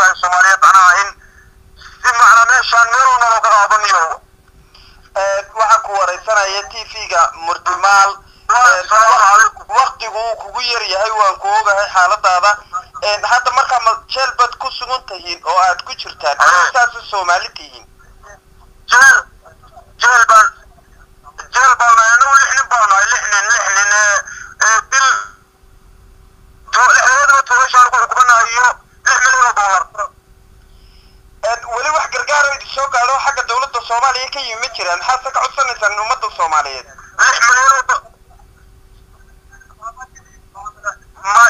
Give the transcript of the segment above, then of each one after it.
ee Soomaaliyeed, macnaha in si macnaa meeshaan meel walba loo ka qaadanayo. Waxaa ku wareysanaya TV-ga Murtimaal. Asalaamu calaykum. Waktigu uu kugu yar yahay, waan ku ogahay xaaladaada. Hadda markaa ma jeel baad ku sugan tihiin oo aad ku jirtaan, saasa Soomaali tihiin? Jeel baan nahay anagu, 6 nin baan nahay, 6 nin, 6 nin ee dil lixdooduba togashaan ku xukumanahay iyo 6 milyan oo dollar. Weli wax gargaar oo idin soo gaadho xagga dowladda Soomaaliya ka yimi ma jiraan? Maxaad ka codsanaysaan ummadda Soomaaliyeed? 6 milyan oo ma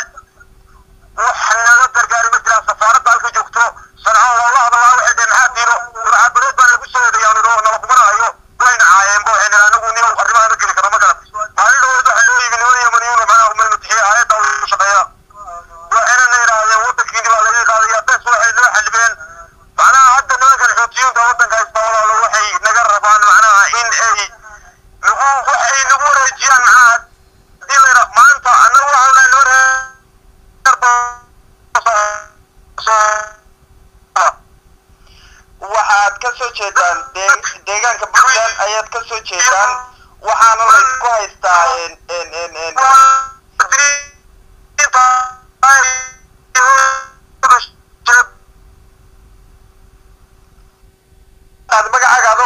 wax naga gargaari ma jiraan. Safaaradda halka joogto Sanca waa la hadalaa, waxay dhaheen maxaa diiro warcabadeed baa lagu soo eedeeyaa, nidho nala kumanahayo, wayna caayeenba. Waxay nidhi anagu niyow arrimaha ma geli karo, ma garat. Maalin dhaweed waxaa loo yimi niman Yamaniyuun, macnaha umalmatixiya hayadda u shaqeeya, waxayna na yidhaahdeen waddankiini baa laga qaadaya bes, waxay noo xalibeen. Macnaha hadda nimankan Xuutiyiinta waddanka haysta, walaalo, waxay naga rabaan macnaha in ay nagu waxay nagu wareejiyaan. Macnaha hadii la yidhaa maanta annagu waxaan nahay niman reer Boosaaso. Waxaad ka soo jeedaan deegaanka Puntland ayaad ka soo jeedaan, waxaana laysku haystaa en en en en aad magacaaga ado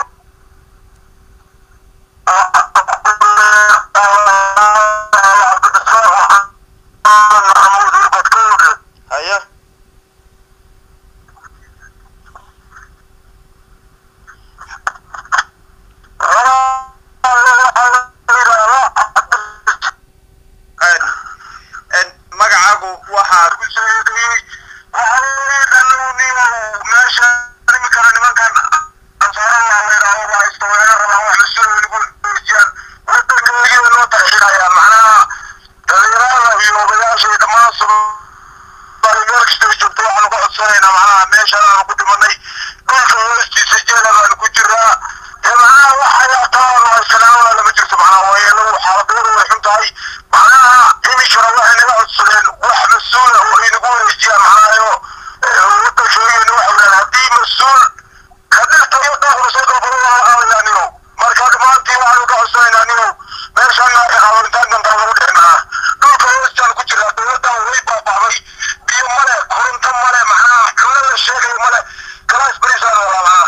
haya. En en magacaagu waxaad Macnaha iminkana waxay naga codsadeen wax mas-uula oo ay nagu wareejiyaan, macnahayo waddankeygana waxa weeyaan haddii mas-uul kadhirta iyo dhaqma soo dalbado waa la qaadayaa niyow. Marka dhammaantii waxaanu ka codsanaynaa niyow meeshaan qaadintaan dantaa lagu dhicin. Macnaha dhulka hoostaan ku jiraa, dowladdan way baaba'day, biyo male, koronto male, macnaha cunno la sheegayo male, galaas bariisaan walaa macnaha.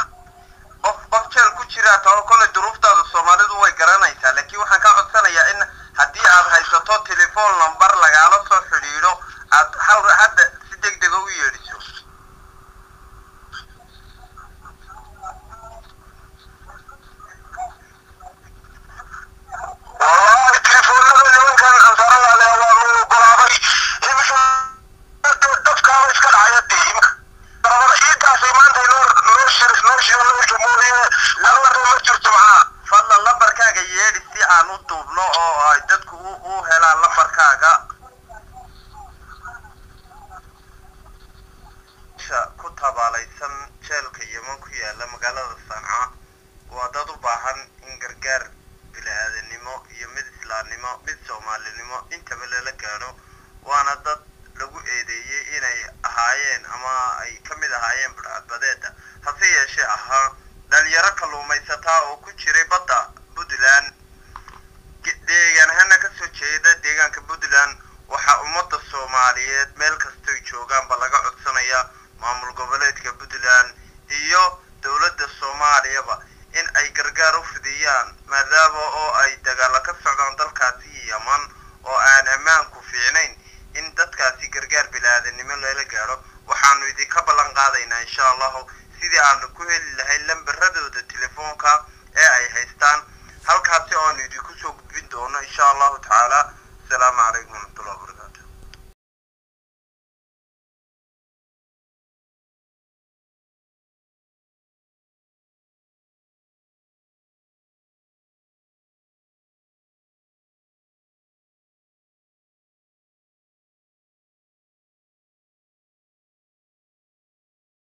Qof jeel ku jiraa tao kolay duruuftaada Soomaalidu way garanaysaa, laakiin waxaan ka codsanayaa in haddii aad haysato telephone number lagaala soo xidhiidho aad hal hadda si deg dega u yeedhiso. Wallahi telefoonada nimankan Ansaarada leh waa loo ogolaaday, iminka dabkaaba iska dhacaya dee iminka ciidaasay maanta noo noo shir noo shida mooye lambarna ma jirto macnaha. Fadlan lambarkaaga yeedhi si aan u duubno oo ay dadku u helaan lambarkaaga. Ku tabaalaysan jeelka Yeman ku yaala magaalada Sanca waa dad u baahan in gargaar bini-aadanimo iyo mid islaamnimo, mid Soomaalinimo intaba lala gaadho, waana dad lagu eedeeyey inay ahaayeen ama ay ka mid ahaayeen budhcadbadeeda, hase yeeshee ahaa dhalinyaro kalluumaysataa oo ku jiray badda Puntland, deegaan ahaana kasoo jeeda deegaanka Puntland. Waxaa ummadda Soomaaliyeed meel kastoy joogaanba laga codsanaya maamul goboleedka Puntland iyo dowladda Soomaaliyaba in ay gargaar u fidiyaan, maadaama oo ay dagaalo ka socdaan dalkaasi Yaman oo aan ammaanku fiicnayn, in dadkaasi gargaar bini-aadanimo lala gaadho. Waxaanu idinka ballan qaadaynaa insha Allahu sidii aanu ku heli lahayn lambaradooda telefoonka ee ay haystaan halkaasi oo aanu idinku soo gudbin doono insha Allahu tacaala. Asalaamu calaykum waraxmatullahi wabarakatu.